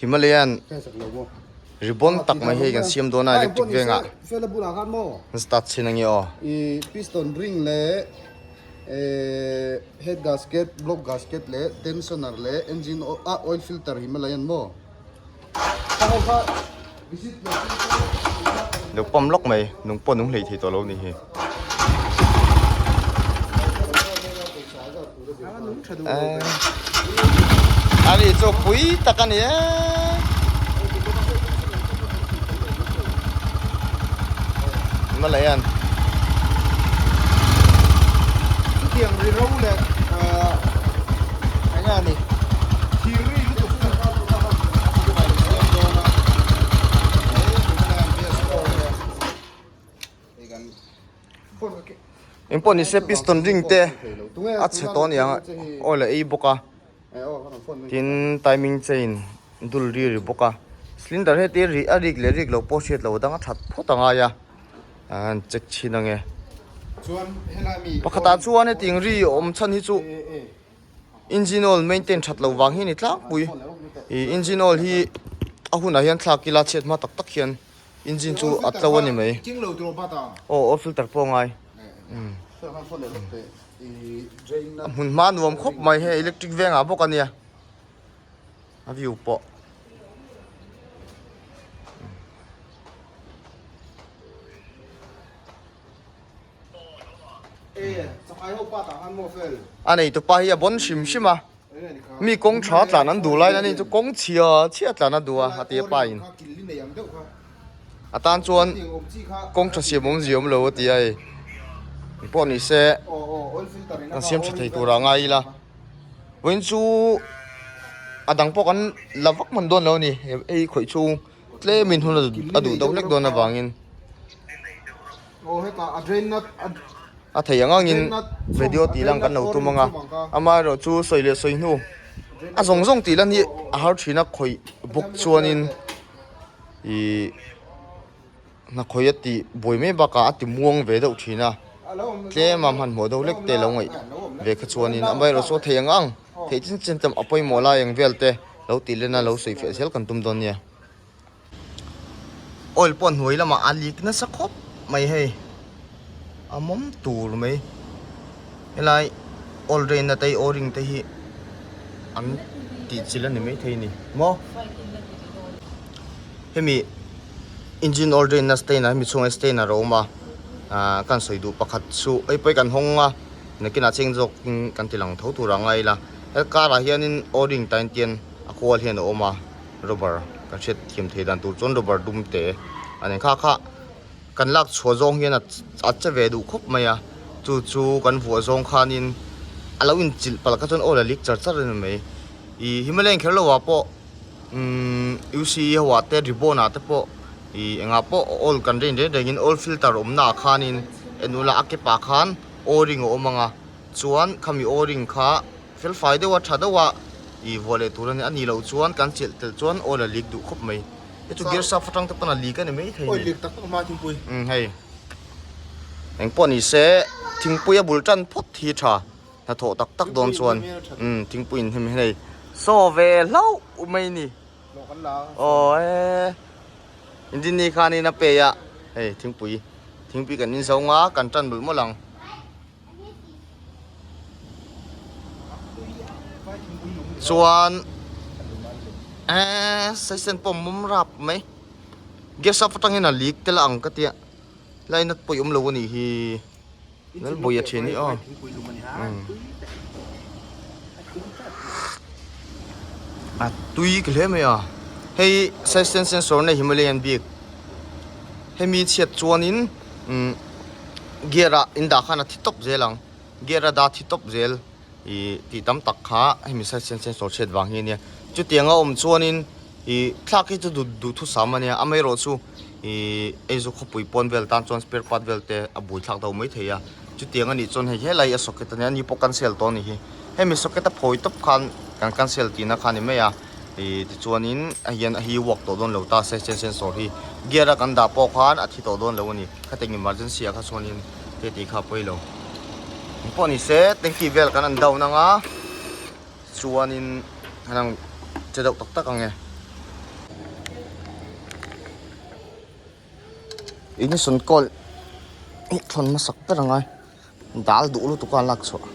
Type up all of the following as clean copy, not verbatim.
Himalayan ribbon tak mai hei kan siam dawn a electric vengah an start chhin ange aw. I piston ring leh head gasket block gasket leh tensioner leh engine oil filter Himalayan maw. Lo pawm lawk mai nung pawh nung hlei thei tawh lo ni hi. Ani chu pui tak a ni e. Himalayan. Chutiang ri ro leh eng nge a ni thir ri lutuk chu siam dawn a Engpawh ni se piston ring te a chhe tawh aniang a oil a ei bawk a tin timing chain dul ri ri bawk a cylinder heti ri a rik leh rik loh pawh hriat loh dang a that phawt a ngai a an check chhin ange pakhatah chuan hetiang ri awm chhan hi chu engine oil maintain that loh vang hi a ni tlangpui ih engine oil hi a hunah hian thlak ila chhiat hma tak tak hian engine chu a tlo a ni mai aw oil filter pawh a ngai a hmun hma nuam khawp mai hei electric vengah bawk a nia a view pawh. A neitu pa hi a bawn hrim hrim a mi kawng tha tlan an duh lai ani chu kawng chhia chhia tlan a duh a a ti a pa in a tan chuan kawng tha siam awm ziawm lo a ti a hei pawh ni se kan siam tha thei tur ah ngai ila vawiin chu a dang pawh kan la vak hman dawn lo a ni hei khawih chhung. Tlemin hun a duh deuh hlek dawn avangin a thei ang angin video tih lang kan lo tum ang a, amaherawh chu sawi leh sawi hnu a zawng zawng tih lan hi a har thin a khawih bawk chuanin ih hna khawih a tih buai mai bakah a ti muang ve deuh thin a, tlema hmanhmawh deuh hlek te lo ngaih ve kha chuanin amaherawh chu a thei ang ang. Theih chin chin tam a pawimawh lai ang vel te lo tih len a lo sawi fiah zel kan tum dawn nia. Oil pawh hnuai lamah a leak nasa khawp mai hei a mawm tur mai helai oil drain na te o-ring te hi an tih chilh a ni maithei a ni maw hemi engine oil drain na stain ah hemi chhungah stain a ro awm a ah kan sawi duh pakhat chu hei pawh hi kan hawng a. Nakinah cheng zawk in kan ti lang tho tur a ngai ila he car ah hianin o-ring tain tian a kual hian a awm a rubber kan hriat thiam thei dan tur chuan rubber dum te a ni kha kha kan lak chhuah zawng hian a che ve duh khawp mai a chu chu kan vuah zawng khanin a lo inchilh palh kha chuan aw la lik char char a ni mai ih Himalayan kher lo ah pawh umm U C E ho ah te ribbon ah te pawh ih engah pawh oil kan rin reng rengin oil filter awmna ah khanin en ula a ke pah khan. O-ring a awm ang a, chuan khami O-ring kha fel fai deuh a tha deuh a ih vuah leh tur a ni. A nih loh chuan kan chelh telh chuan oil a leak duh khawp mai. Hei chu gear shaft atang te pawn a leak a ni mai thei ni. Oil leak tak tak hma thingpui. Umm hei. Engpawh ni se thingpui a bul tan phawt hi tha hnathawh tak tak dawn chuan umm thingpui in hnim hei saw ve hlauh mai ni. Aw e Indini khanin a pe a hei thingpui thingpui kan in zo nga kan tan mawlh mawlh ang. Chuan eee saisen pawh mawm rap mai gas off atangin a leak tel ang ka tia lainat pawh i awm lo a nih hi. Lalbuaia thin hi aw. A tui ka hle mai a. Hei session sensor nei Himalayan bik. Hemi chhiat chuanin umm gear ah in dah khan a thi tawp zel ang. Gear a dah thi tawp zel ih tih tam tak kha hemi session sensor chhiat vang hi a nia. Chutiang a awm chuanin ih thlak hi chu duhthusam a nia. Amaherawhchu. Ih Aizawl khawpui pawn vel tan chuan spare part vel te a bui thlak deuh mai thei a, chutiang a nih chuan hei helai a socket a nia ni pawh cancel tawh a ni hi, hemi socket a phawi tawp khan kan cancel tihna kha a ni mai a, ih tichuanin a hian a hi work tawh dawn lo ta se chen sensor hi gear a kan dah pawh khan a thi tawh dawn lo a ni, khatiang emergency ah kha chuanin hei tih kha a pawi lo, engpawh ni se tanky vel kan an down ang a. Chuanin han ang che deuh tak tak ang e. Ignition coil hi thawn hmasak ber a ngai dal duh lutuk a lak chhuah.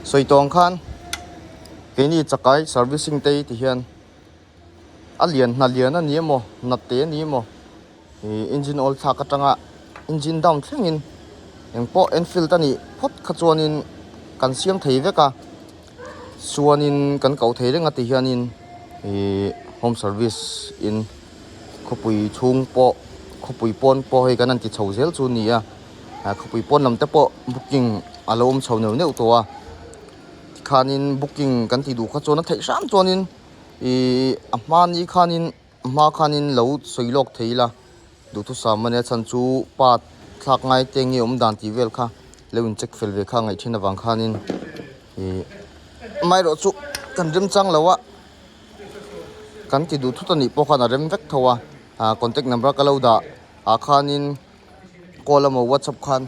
Sawi tawng khan keini chakai servicing te hi ti hian a lian hna lian a ni emaw hna te a ni emaw ih engine oil thlak atanga engine down thlengin engpawh enfield a nih phawt kha chuanin kan siam thei vek a chuanin kan koh thei reng a ti hianin ih home service in khawpui chhung pawh khawpui pawn pawh hei kan han ti chho zel chu a ni a ah khawpui pawn lam te pawh booking a lo awm chho neuh neuh tawh a tikhanin booking kan tih duh kha chuan a theih hram chuanin ih a hmani khanin a hma khanin lo sawi lawk thei ila duhthusam a nia chhan chu pa thlak ngai te nge awm dan tih vel kha lo in check fel ve kha a ngaih thin avang khanin ih amaherawh chu kan remchang lo a kan ti duh thut a nih pawh khan a rem vek tho a ah contact number ka lo dah ah khanin call emaw whatsapp khan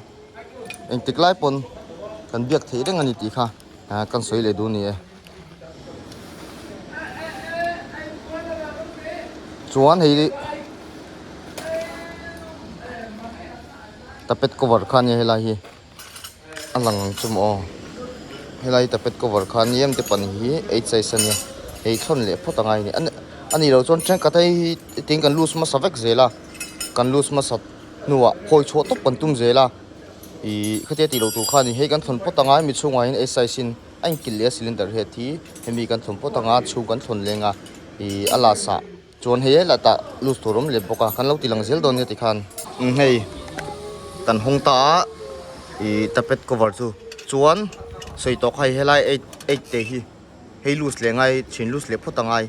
engtik lai pawn kan biak theih reng a ni tih kha ah kan sawi leh duh a ni e. Chuan hei tapet cover kha ania helai hi a lang ang chu maw aw helai hi tapet cover kha ania em te pahnih hi eight size ania hei thlawn leh phawt angai a ni a nih loh chuan thenkhat hei hi tin kan loose hmasa vek zel a kan loose hmasa hnuah phawi chhuah tawp kan tum zel a ih khatia tih loh tur kha a ni hei kan thlawn phawt angai mi chhungah hian eight size in. A inkilh leh a cylinder head hi hemi kan thlawn phawt anga chhung kan thlawn leng a ih a last ah chuan hei helai tah loose tur a awm leh bawk a kan lo ti lang zel dawn nia tikhan hei kan hawng ta a ih tapet cover chu chuan sawi tawh kha hei helai eight eight te hi hei loose leh ngai chhin loose leh phawt angai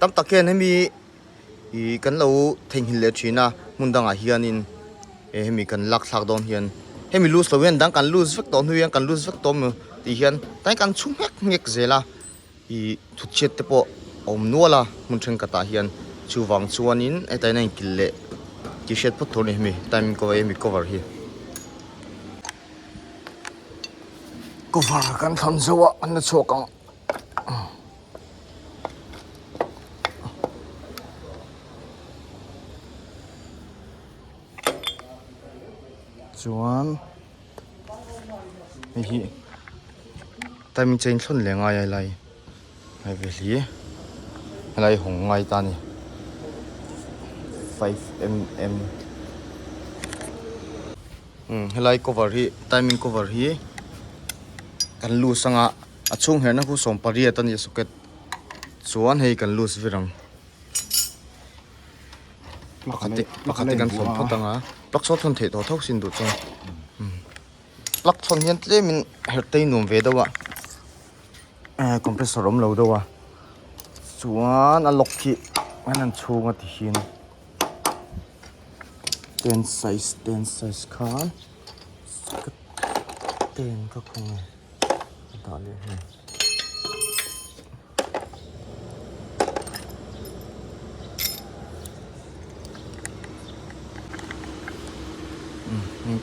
tam tak hian hemi Ih kan lo theihnghilh leh thin a hmun dangah hianin eh hemi kan lak thlak dawn hian hemi loose lo hian dang kan loose vek tawh hnu hian kan loose vek tawh maw tih hian tlai kan chhu nghek nghek zel a ih thutchhiat te pawh a awm nual a hmun thenkhatah hian chuvang chuanin hetah hian a inkilh leh tih hriat phawt tur a ni hemi timing cover hemi cover hi. Cover kan thlawn zo a an la chhuak ang. Chuan hei hi timing chain thlawn leh ngai a helai hei ve hli helai hawng ngai ta a ni 5mm umm helai cover hi timing cover hi kan loose anga. A chhung herna khu 18 a ni a socket chuan hei kan loose vir ang pakhat te pakhat te kan thawn phawt ang a plug saw thawn theih tawh tho sin duh chuan plug thawn hian tlemin herh te hi nuam ve deuh a eh compressor awm lo deuh a chuan a lock hi an han chhung a ti hian ten size ten size khan socket ten ka khawng e. a dah leh hmel.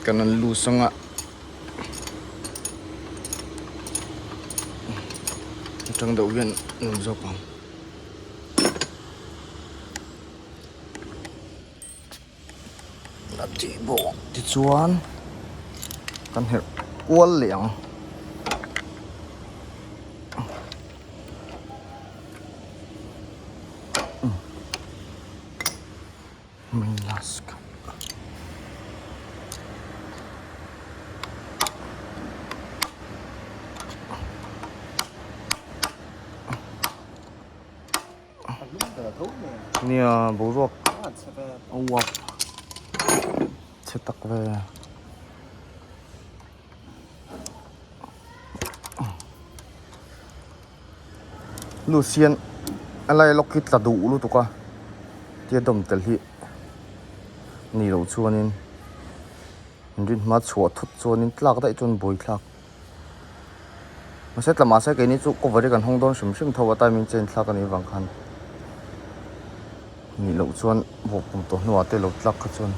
Kan an loose anga atang deuh hian nuam zawk ang. A tih bawk tichuan kan herh kual leh ang. Nia boruak a uap chhe tak ve Lucian a lai lawk hi tla duh lutuk a tia dawm tel hi ni loh chuanin in rin hma chhuah thut chuanin tlak daih chuan buai thlak. Mahse tla mahse keini chu cover hi kan hawng dawn hrim hrim tho a timing change thlak a nih avang khan. Nih loh chuan vawk pum tawh hnuah te lo tlak kha chuan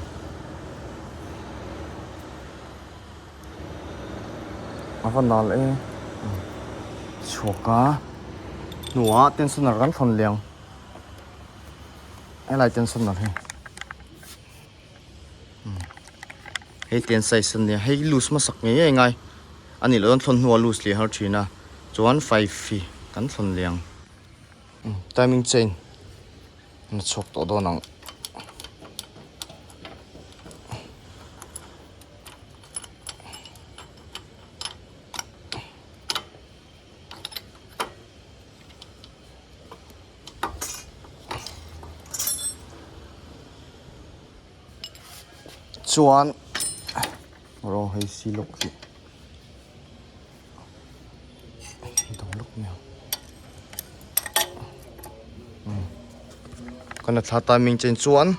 a va nal e. Chhuak a hnuah tensioner kan thawn leh ang. Helai tensioner hi hei ten size a nia hei loose hmasak ngei ngei ngai a nih loh chuan thawn hnuah loose leh har thin a chuan five hi kan thawn leh ang. Timing chain an chhuak tawh dawn ang. Chuan rawng hei si lawk hi. Kan thla timing chen chuan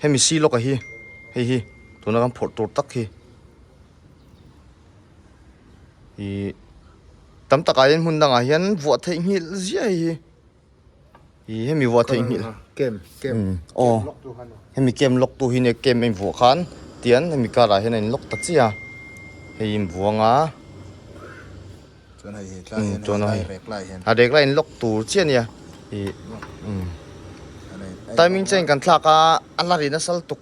hemi si lawk a hi hei hi tuna kan phawrh tur tak hi ih tam takah hian hmun dangah hian vuah theih nghilh ziah hi. Ih hemi vuah theih hmel kem kem aw hemi kem lock tu hi nia kem a invuah khan tian hemi car ah hian a in lock ta chiah a hei invuang a chuan hei he tlai hian chuan hei hei rek lai hian a rek lai in lock tur chiah ania ih timing chain kan thlak a a la ri nasa lutuk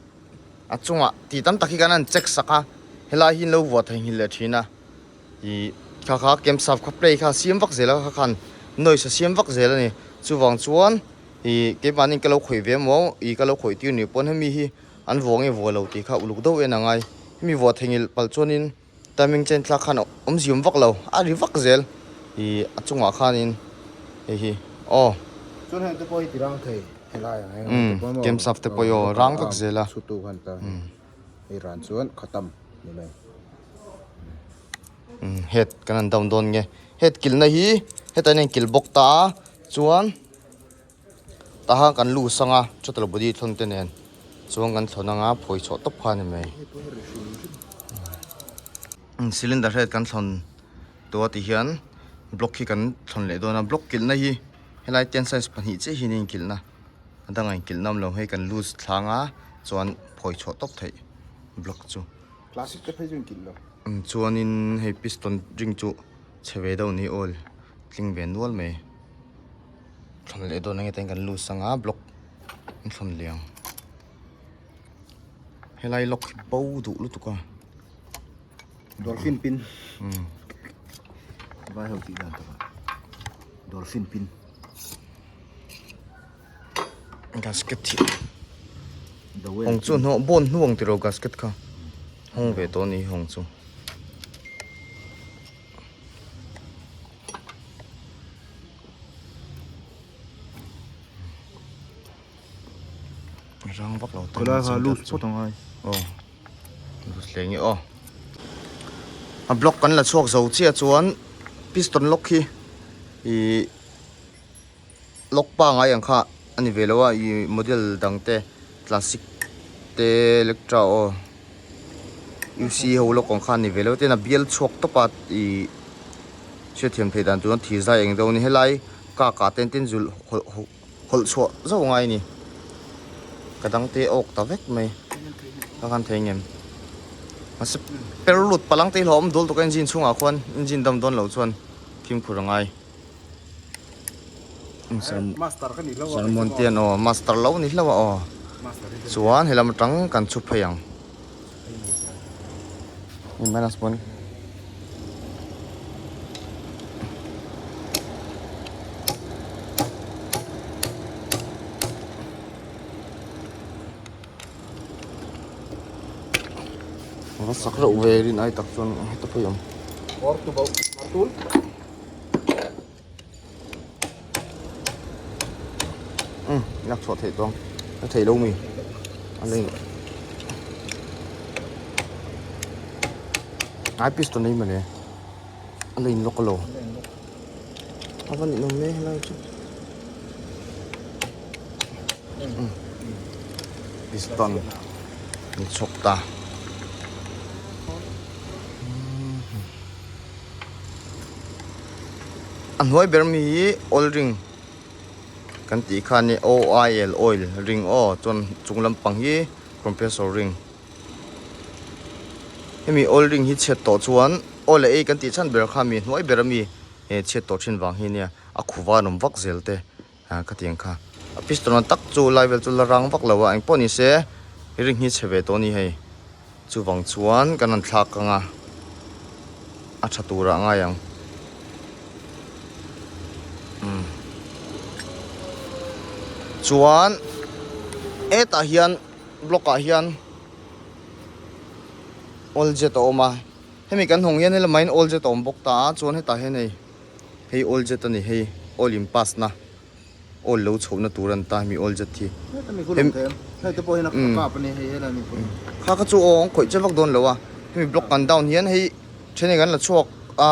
a chungah tih tam tak hi kan han check sak a helai hi an lo vuah thei nghilh leh thin a. Ih kha kha camp saf kha play kha a siam vak zel a kha khan noise a siam vak zel a ni chuvang chuan ih keimahni ka lo khawih ve maw ih ka lo khawih tir ni pawn hemi hi an vuah nge vuah lo tih kha uluk deuh en a ngai hemi vuah theihnghilh palh chuanin timing chain thlak khan awmzia awm vak lo a ri vak zel ih a chungah khanin hei hi aw. Chuan heng te pawh hi ti rang thei helai ang heng te pawh maw camp saf te pawh hi aw rang vak zel a. Chhutu khan ta hei ran chuan khatam ni mai. Het kan han down dawn nge het kilhna hi hetah hian a inkilh bawk ta a chuan tahan kan lu sang a throttle body thlawn te nen chuan kan thlawn anga phawi chhuah tawp kha a ni mai cylinder het kan thlawn tawh a ti hian block hi kan thlawn leh dawn a block kilhna hi helai ten size pahnih chiah hi a inkilhna a dangah inkilhna awm lo hei kan loose thlang a chuan phawi chhuah tawp theih block chu. Classic te phei chu inkilh lo. Chuanin hei piston ring chu chhe ve deuh ni oil tling ve nual mai. Thlawn leh dawn ang hetah hian kan loose anga block an thlawn leh ang. Helai lock hi bo duh lutuk a. Dolphin pin. Vai ho tih dan takah. Dolphin pin. Gasket hi hawng chu hnawh bawn hnuang tiraw gasket kha hawng ve tawh a ni hawng chu. Rang vak lo Khawlai kha loose phawt ang ai. Aw loose hle nge aw. A block kan la chhuak zo chiah chuan piston lock hi ih. Lock pangai ang kha a ni ve lo a ih model dang te classic te electra aw UC ho lock ang kha a ni ve lo tin a bial chhuak tawp a ih hriatthiam theih dan chuan thir zai eng deuh a ni helai kak ah te tin zulh hawlh hawlh chhuah zauh ngai a ni ka dang te a awk ta vek mai ka khan thei ngem mahse per lut palang te hi hlauhawm dawl tawk a engine chhungah khuan engine dam dawn loh chuan fimkhur a ngai. Sermon te an aw master lo ni hlauh a aw chuan helam atang kan chhup phei ang minus pawn va sak reuh ve rin ai tak chuan heta phei awm. Lak chhuah theih tawng a theih lo mi a lei ai piston ei mawle a lei in lock lo a va ninawm mek helai chu piston ni chhawk ta. A hnuai ber mi hi oil ring. Kan tih khan i oil oil ring aw chuan chung lampang hi compressor ring hemi oil ring hi chhiat tawh chuan oil a ei kan tih chhan ber kha mi hnuai ber ami he chhiat tawh thin vang hi nia a khuva an awm vak zel te ah khatiang kha a piston ang tak chu lai vel chu la rang vak lo a engpawh ni se ring hi chhe ve tawh a ni hei chuvang chuan kan rawn thlak ang a a tha turah a ngai ang. Chuan hetah hian block ah hian oil jet a awm a hemi kan hawng hian helama hian oil jet a awm bawk ta a chuan hetah hian hei hei oil jet a ni hei oil in pass na oil lo chhoh na tur a ni ta hemi oil jet hi kha kha chu aw an khawih che vak dawn lo a hemi block kan down hian hei then kan la chhuak a.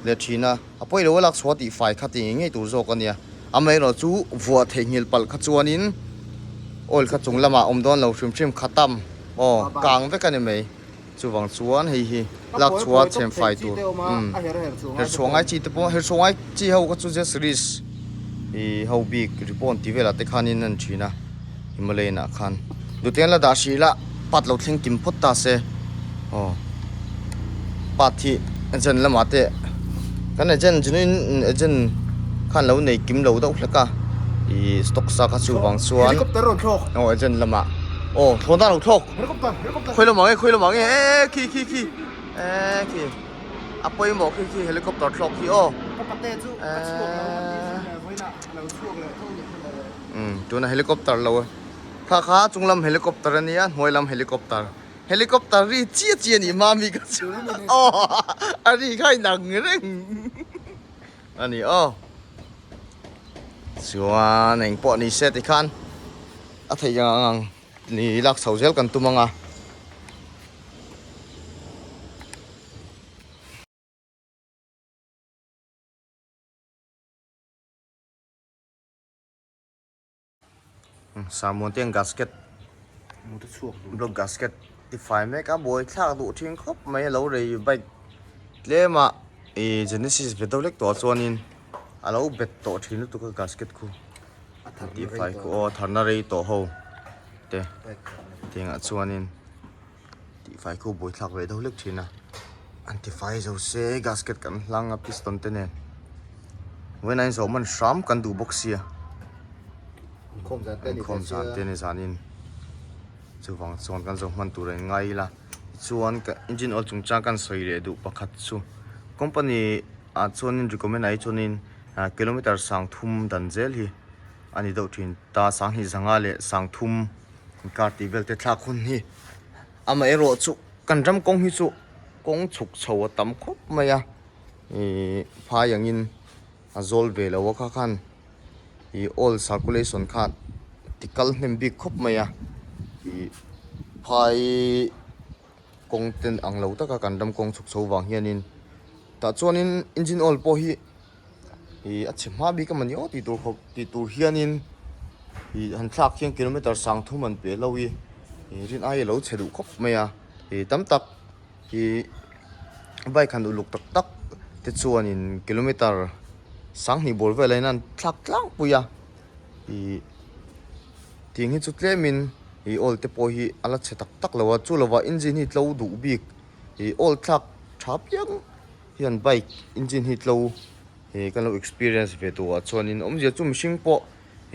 leh thin a, a pawi lo a lak chhuah tih fai kha ti ngei ngei tur zawk a nia. Amaherawh chu vuah theihnghilh palh kha chuanin oil kha chung lamah awm dawn lo hrim hrim kha tam aw kang vek a ni mai. Chuvang chuan hei hi lak chhuah chhem fai tur umm herchhuah ngai chi te pawh herchhuah ngai chi ho kha chu Z series ih ho bik ribbon tih velah te khanin an thin a Himalayan ah khan dutiang la dah hrih la part lo thleng kim phawt ta se aw part hi agent lamah te kan agent genuine agent khan lo nei kim lo deuh hlek a ih stock sa kha chuvang chuan aw agent lamah aw thlawn dan lo thlawk khawi lamah nge khawi lamah nge e khi khi khi e khi a pawimawh khi khi helicopter thlawk khi aw umm tuna helicopter lo kha kha chung lam helicopter a nia hnuai lam helicopter helicopter ri chiah chiah a nih hma mi ka chu aw a ri kha a inang reng a ni aw chuan eng pawh ni se tikhan a theih ang ang ni lak chho zel kan tum ang a. Samuan te hian gasket block gasket ti fai mek a buai thlak duh thin khawp mai a lo rei bike tlem ah ih genesis ve deuh lek tawh ah chuanin a lo bet tawh thin lutuk a gasket khu ti fai khu aw tharna rei tawh ho te tiang ah chuanin tih fai khu buai thlak ve deuh lek thin a an ti fai zo se gasket kan hlang a piston te nen vawiin a inzawh man hram kan duh bawk sia inkhawm zan te ni zanin chuvang chuan kan zo hman tur a in ngai ila tichuan ka engine oil chungchang kan sawi leh duh pakhat chu company ah chuanin recommend ah hi chuanin kilometer sang thum dan zel hi a ni deuh thin ta sanghnih zanga leh sang thum. Car tih vel te thlak hun hi amaherawh chu kan ram kawng hi chu kawng chhuk chho a tam khawp mai a ihh phai angin a zawl ve lo a kha khan ih oil circulation khan ti kal hnem bik khawp mai a ih phai kawng ten ang lo taka kan ram kawng chhuk chho vang hianin tah chuanin engine oil pawh hi. Ih a chhe hma bik a mawni aw tih tur khawp tih tur hianin ih han thlak hian kilometer sang thum an pe lo i ih rin ai a lo chhe duh khawp mai a ih tam tak ih bike han uluk tak tak te chuanin kilometer sanghnih bawr velah hian an thlak tlangpui a ih tiang hi chu tlemin ih oil te pawh hi a la chhe tak tak lo a chu lovah engine hi tlo duh bik ih oil thlak tha piang. Hian bike engine hi tlo he kan lo experience ve tawh ah chuanin awmzia chu mihring pawh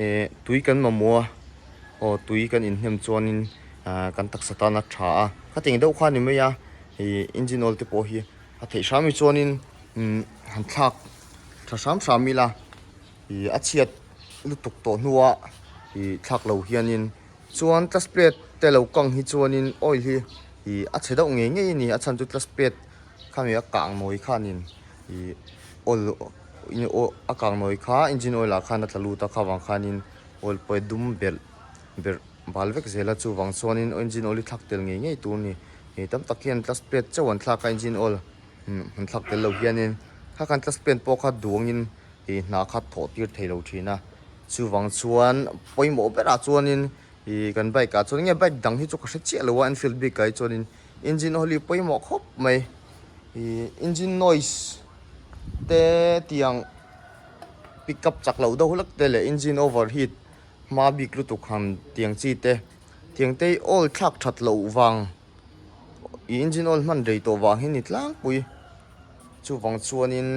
eh tui kan mamawh a aw tui kan inhnem chuanin ah kan taksa tan a tha a khatiang deuh kha a ni mai a ih engine oil te pawh hi a theih hram hi chuanin umm han thlak tha hram hram ila ih a chhiat lutuk tawh hnuah ih thlak lo hianin chuan clutch plate te lo kang hi chuanin oil hi ih a chhe deuh ngei ngei a ni a chhan chu clutch plate. Khami a kang nawi khanin ih oil a kang nawi kha engine oil ah khan a tla lut a kha vang khanin oil pawh a dum belh berh bal vek zel a chuvang chuanin engine oil hi thlak tel ngei ngei tur a ni ih tam tak hian clutch plate chauh an thlak a engine oil an thlak tel lo hianin kha khan clutch plate pawh kha duangin ih hna kha thawh tir thei lo thin a chuvang chuan pawimawh berah chuanin ih kan bike ah chuan nge bike dang hi chu ka hre chiah lo a enfield bike ah hi chuanin. Engine oil hi pawimawh khawp mai ih engine noise te tiang. pick up chak loh deuh hlek te leh engine over heat hma bik lutuk han tiang chi te tiang te hi oil thlak that loh vang ih engine oil hman rei tawh vang hi ni tlangpui chuvang chuanin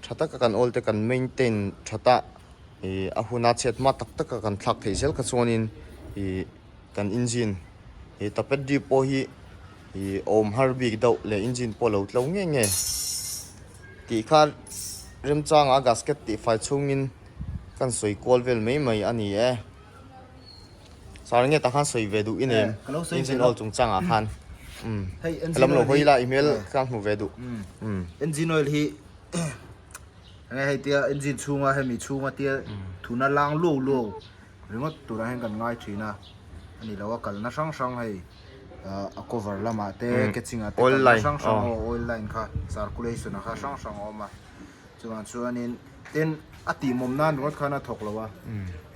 tha taka kan oil te kan maintain that a ih a huna chhiat hma tak taka kan thlak theih zel kha chuanin ih kan engine ih tapet ri pawh hi ih awm har bik deuh leh engine pawh a lo tlo nge nge tih kha remchanga gasket tih fai chhungin kan sawi kual vel mai mai a ni e sir nge tah khan sawi ve duh i nem engine oil chungchangah khan umm lam lo hawi ila i hmel kha hmu ve duh umm engine oil hi enge hei tia engine chhunga hemi chhunga tia thuna lang luau luau ringawt turah hian kan ngai thin a ani lo a kalna hrang hrang hei a cover lamah te catching ah te kalna hrang hrang aw oil line kha circulation ah kha hrang hrang a awm a chuvang chuanin tin a tihmawm nan ringawt khan a thawk lo a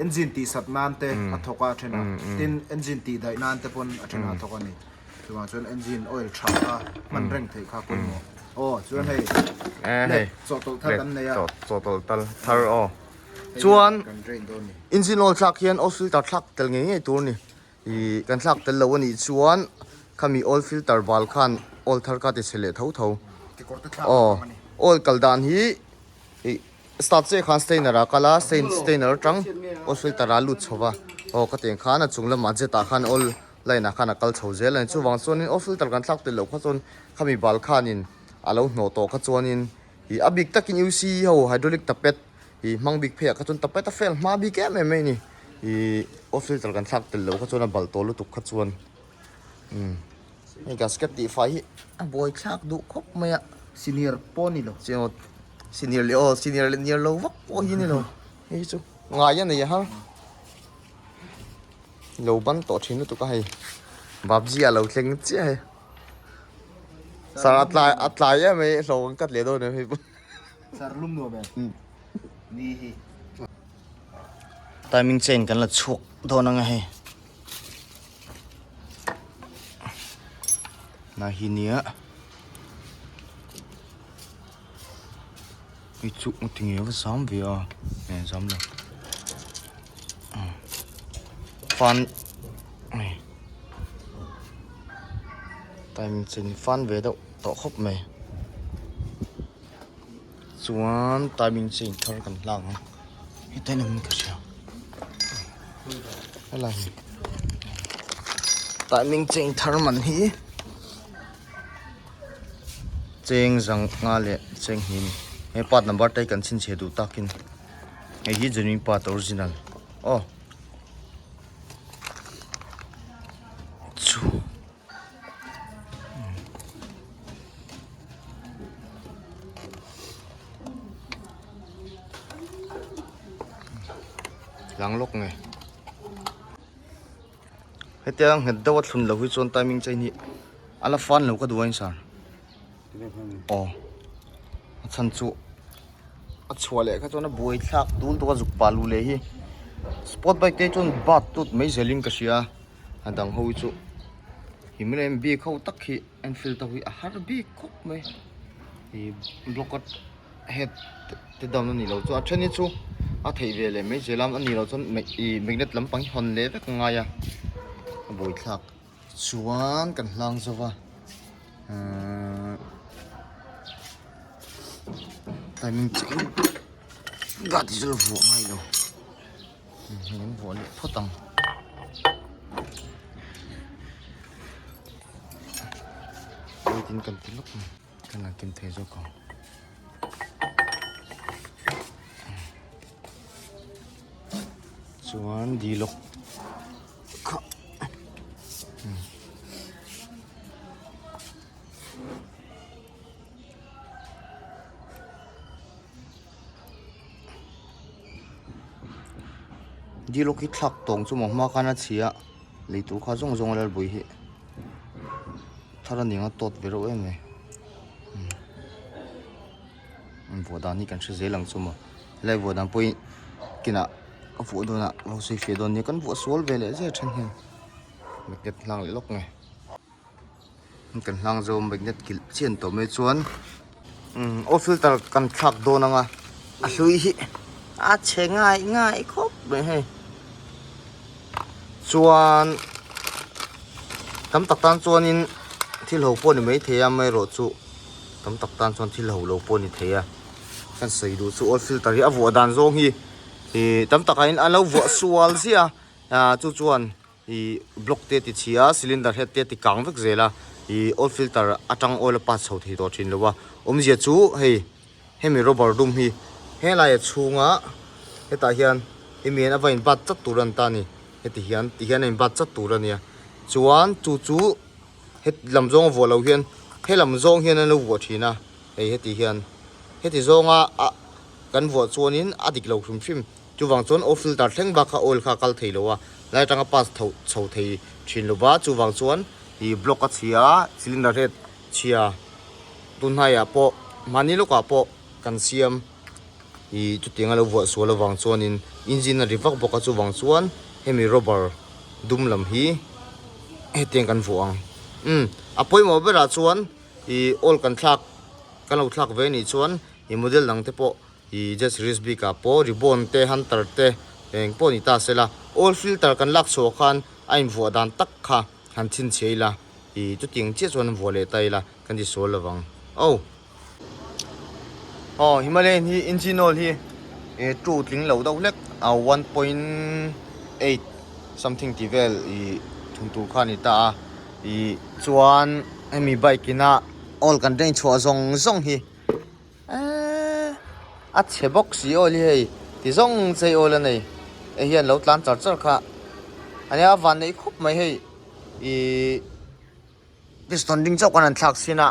engine tih sat nan te a thawk a a then a tin engine tih daih nan te pawn a then ah a thawk a ni chuvang chuan engine oil tha kha hman reng theih kha pawimawh aw chuan hei let chawhtawlh thar kan nei a chawhtawlh thar aw Chuan engine oil thlak hian oil filter thlak tel ngei ngei tur a ni. Ih kan thlak tel lo a nih chuan khami oil filter bal khan oil thar kha ti chhe leh tho tho. Aw oil kal dan hi ih start chiah khan strainer ah kal a strainer atang oil filter ah a lut chho va. Aw ka tiang khan a chung lamah jet ah khan oil line ah khan a kal chho zel a ni. Chuvang chuanin oil filter kan thlak tel loh kha chuan khami bal khanin a lo hnawh tawh kha chuanin ih a bik takin UC ho hydraulic tapet Ih hmang bik pheiah kha chuan tapet a fail hma bik em em mai a ni. Ih off filter kan thlak tel loh kha chuan a balh tawh lutuk kha chuan umm hei gasket tih fai hi a buai thlak duh khawp mai a. Senior pawh a ni lo. Senior leh aw senior leh niar lo vak pawh hi a ni lo. Hei chu ngai a nei a har. Lo ban tawh thin lutuk a hei. Babji a lo thleng chiah hei. Sir a tlai a tlai em mai hlauh an kat leh dawn em hei pawh. Sir lum nuam em? Ni hi. Timing chain kan la chhuak dawn anga hei. Na hi nia. I chu ti nge va zam ve a. Nge zam lo. Fan timing chain fan ve deuh tawh khawp mai. Chuan timing chain thar kan hlang ang heta in awm ka hria helai hi timing chain thar man hi cheng zang nga leh cheng hnih a ni he part number te hi kan chhinchhiah duh takin hei hi genuine part original aw chu. Lang lawk nge hetia nghet deuh a thlun loh hi chuan timing chain hi a la fan lo ka duh a in sir aw a chhan chu a chhuah leh kha chuan a buai thlak dul deuh a zuk pah luh leh hi sport bike te chuan bat tut mai zelin ka hria. A dang ho hi chu Himalayan bik ho tak hi Enfield ho hi a har bik khawp mai ih block a head te down a nih loh chuan a then hi chu a theih ve leh mai zel a a nih loh chuan ih magnet lampang hi hawn leh vek a ngai a a buaithlak chuan kan hlang zo va ahh timing chiah in gate chu la vuah ngai lo. Hei an vuah leh phawt ang. Waitin kan ti lawk ang. Kan han ken thei zawk ang. Chuan di lawk kha. Dilawk hi thlak tawng chu maw hma khan a chhi a lei tur kha zawng zawng a lalbui hi thar a ning a tawt ve reuh em mai an vuah dan hi kan hre zel ang chu maw helai vuah dan pawh hi kinah a vuah dawn a lo sawi fiah dawn nia kan vuah sual ve leh zel then hian magnet hlang leh lawk nge. Kan hlang zo magnet kilh chian tawh mai chuan umm oil filter kan thlak dawn ang a A hlui hi a chhe ngai ngai khawp mai hei. Chuan tam tak tan chuanin thil ho pawh ni mai thei a amaherawhchu tam tak tan chuan thil ho lo pawh ni thei a kan sawi duh chu oil filter hi a vuah dan zawng hi ih tam takah hian a lo vuah sual ziah a ah chu chuan ih block te a ti chhia a cylinder head te a ti kang vek zel a ih oil filter atang oil a pass chho thei tawh thin lo a awmzia chu hei. Hemi rubber dum hi helai a chhunga hetah hian hemi hian a va in bat chat tur a ni ta a ni heti hian ti hian a in bat chat tur a nia chuan chu chu het lam zawng a vuah loh hian he lam zawng hian an lo vuah thin a hei heti hian heti zawnga a kan vuah chuanin a dik lo hrim hrim chuvang chuan oil filter thleng bak kha oil kha a kal thei lo a lai atanga pass tho chho thei thin lo va chuvang chuan ih block a chhia a cylinder head chhia. Tunhnaiah pawh mahni lawkah pawh kan siam ih chutiang a lo vuah sual avang chuanin engine a ri vak bawk a chuvang chuan hemi rubber dum lam hi hetiang kan vuah ang umm a pawimawh berah chuan ih oil kan thlak kan lo thlak ve anih chuan ih model dang te pawh ih jet series bik ah pawh ribbon te hunter te eng pawh ni ta sela oil filter kan lak chhuah khan a invuah dan tak kha han chhinchhiah ila. Ih chutiang chiah chuan vuah leh ta ila kan ti sual lovang oh aw Himalayan hi engine oil hi eh two tling lo deuh hlek a 1.8 something tih vel ih thun tur kha a ni ta a ih chuan hemi bike ina oil kan drain chhuah zawng zawng hi eee a chhe bawk si oil hi hei ti zawng chei oil a nei hei hian lo tlan char char kha ania a van neih khawp mai hei. Ihh piston ding chauh kan han thlak sin a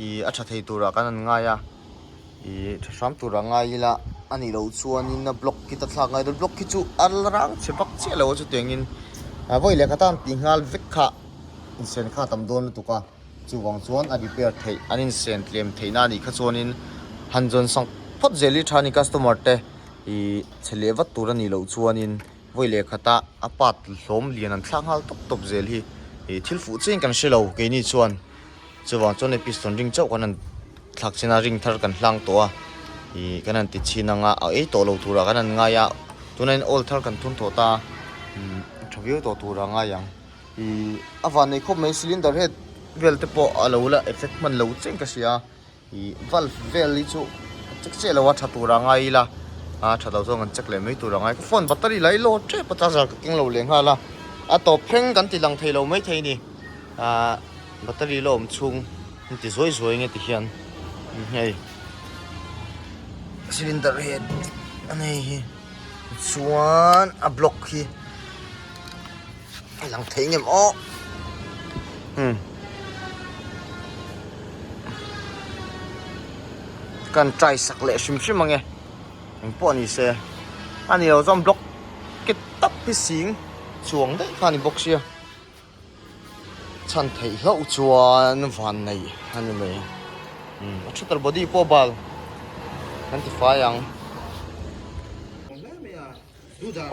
ihh a tha thei turah kan han ngai a ihh tha hram turah ngai ila a nih loh chuanin a block khi ta thlak ngai dawn block khi chu a la rang chhe vak chiah lo a chutiangin a vawi leh khat a han tih nghal vek kha insen kha a tam dawn lutuk a chuvang chuan a repair theih an insen tlem theih na a nih kha chuanin han zawn sak phawt zel hi tha a ni customer te ihh chhe leh vat tur a nih loh chuanin. Vawi leh khata a part hlawm lian an thlak nghal tawp tawp zel hi ih thil fuh chiang kan hre lo keini chuan chuvang chuan hei piston ring chauh kan han thlak chin a ring thar kan hlang tawh a ih kan han ti chhin ang a a ei tawh lo turah kan han ngai a tunah hian oil thar kan thun tawh ta a umm tha viau tawh turah a ngai ang ih a van nei khawp mai cylinder head vel te pawh a lo la effect hman lo chiang ka hria a. Ih valve vel hi chu check chiah lo a tha tur a ngai ila a tha lo zawng an check leh mai tur a ngai ka phone battery la i load tep a charger ka keng lo leh nghal a a tawp thleng kan ti lang thei lo mai thei ni ah battery la awm chhung an ti zuai zuai nge ti hian hei cylinder head a nei hi chuan a block hi A lang thei ngem aw. Hmm. Kan try sak leh hrim hrim ange. Eng pawh ni se. A ni lo chuan block ki tap hi sing chuang daih kha a ni bawk sia. Chhan theih hlauh chuan van nei a ni mai. Hmm. A thutar body pawh bal kan ti fai ang.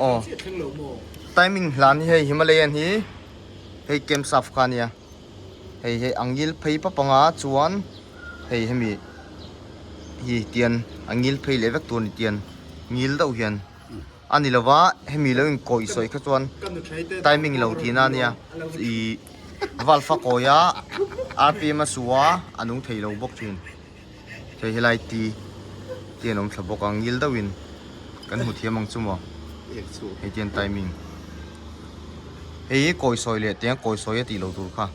Aw timing hlan hi hei Himalayan hi hei camp staff kha ania hei hei angil phei pap anga chuan hei hemi hi tian a ngil phei leh vek tur a ni tian ngil deuh hian a ni lova hemi lo in kawih sawi kha chuan timing lo tihna ania ih valve a kawi a rpm a su a a nung thei lo bawk thin. Hei helai ti te an awm thla bawk a ngil deuhin kan hmu thiam ang chu maw hei te an timing hei hi kawi sawi leh tiang kawi sawi a tih loh tur kha.